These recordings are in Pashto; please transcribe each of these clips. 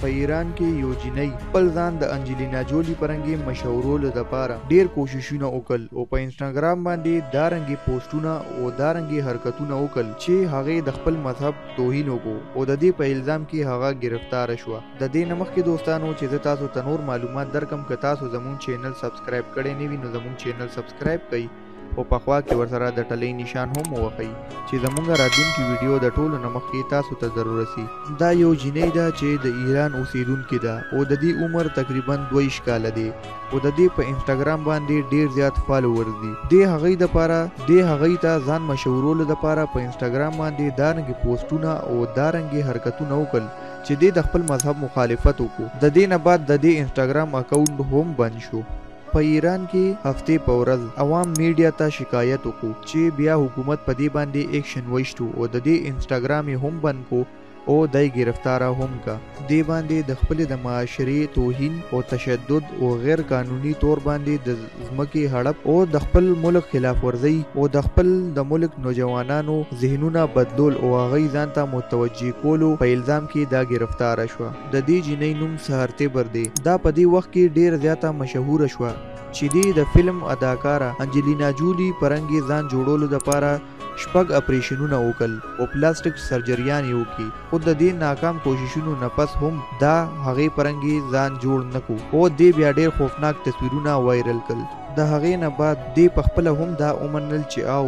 په ایران کې یو جینۍ خپل ځان د انجلینا جولي په رنګې مشهورولو دپاره ډیر کوششونه وکړل او په انسټاګرام باندې دا رنګې پوسټونه او دا رنګې حرکتونه وکړل چې هغې د خپل مذهب توهین وکړو او د دې په الزام کې هغه ګرفتاره شوه. د دې نه مخکې دوستانو چې زه تاسو ته نور معلومات درکړم که تاسو زمونږ چینل سبسکرایب کړی نه وي نو زمونږ چینل سبسکرایب کړئ او په خوا کې ورسره د ټلۍ نشان هم ووهئ چې زمونږ راتلونکې ویډیو د ټولو نه مخکې تاسو ته در ورسي. دا یو جینۍ ده چې د ایران اوسیدونکې ده او د دې عمر تقریبا 22 کاله دی او د دې په انسټاګرام باندې ډیر زیات فالوورز دي. دې هغوی دپاره دې هغوی ته ځان مشهورولو دپاره په انسټاګرام باندې دا رنګې پوسټونه او دا رنګې حرکتونه وکړل چې دې د خپل مذهب مخالفت وکړو. د دې نه بعد د دې انسټاګرام اکاونټ هم بند شو. په ایران کې هفتې په ورځ عوام میډیا ته شکایت وکړو چې بیا حکومت په دې باندې ایکشن وشتو او د دې انسټاګرام یې هم بند کو او دی ګرفتاره هم کا. دې باندې د خپلې د معاشرې توهین او تشدد او غیر قانوني تور باندې د ځمکې هړپ او د خپل ملک خلاف ورزۍ او د خپل د ملک نوجوانانو ذهنونه بدلول او هغوی ځان ته متوجه کولو په الزام کې دا ګرفتاره شوه. د دې جینۍ نوم سحر تبر دی. دا په دې وخت کې ډیره زیاته مشهوره شوه چې دې د فلم اداکاره انجلینا جولي په رنګې ځان جوړولو دپاره 6 اپریشنونه وکړل او پلاستیک سرجریان یې وکړي، خو د دې ناکام کوششونو نه پس هم دا هغې په رنګې ځان جوړ نه کو او دې بیا ډیر خوفناک تصویرونه وایرل کړل. د هغې نه بعد دې پخپله هم دا ومنل چې آو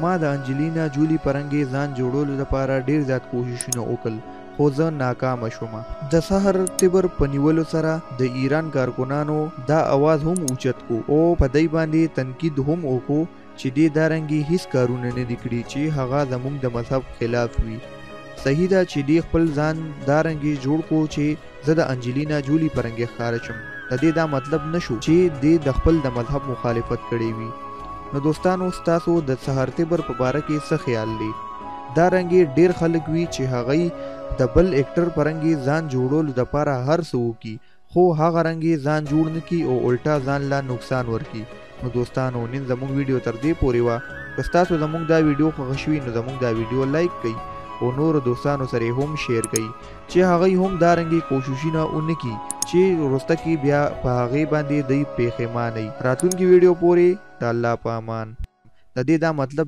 ما د انجلینا جولي په رنګې ځان جوړولو دپاره ډیر زیات کوششونه وکړل خو زه ناکامه شوم. د سحر تبر په نیولو سره د ایران کارکنانو دا اواز هم اوچت کو او په دی باندې تنقید هم وکړو چې دې دا رنګې هیڅ کارونه نه دي کړي چې هغه زموږ د مذهب خلاف وي. صحیح ده چې دې خپل ځان دا رنګې جوړ کو چې زه د انجلینا جولي په رنګې ښکاره شم، د دې دا مطلب نه شو چې دې د خپل د مذهب مخالفت کړی وي. نو دوستانو ستاسو د سحر تبر په باره کې څه خیال دی؟ دا رنګې ډیر خلک وي چې هغوی د بل اکټر په رنګې ځان جوړولو دپاره هر څه وکړي خو هغه رنګې ځان جوړ نه کړي او الټا ځان لا نقصان ورکړي. نو دوستانو نن زموږ ویډیو تر دې پورې وه. که ستاسو زموږ دا ویډیو خوښه شوي نو زموږ دا ویډیو لایک کړئ او نورو دوستانو سره یې هم شیر کړئ چې هغوی هم دا رنګې کوششونه ونه کړي چې وروسته کې بیا په هغې باندې دوی پښیمانه وي. راتلونکې ویډیو پورې د الله په امان. د دې دا مطلب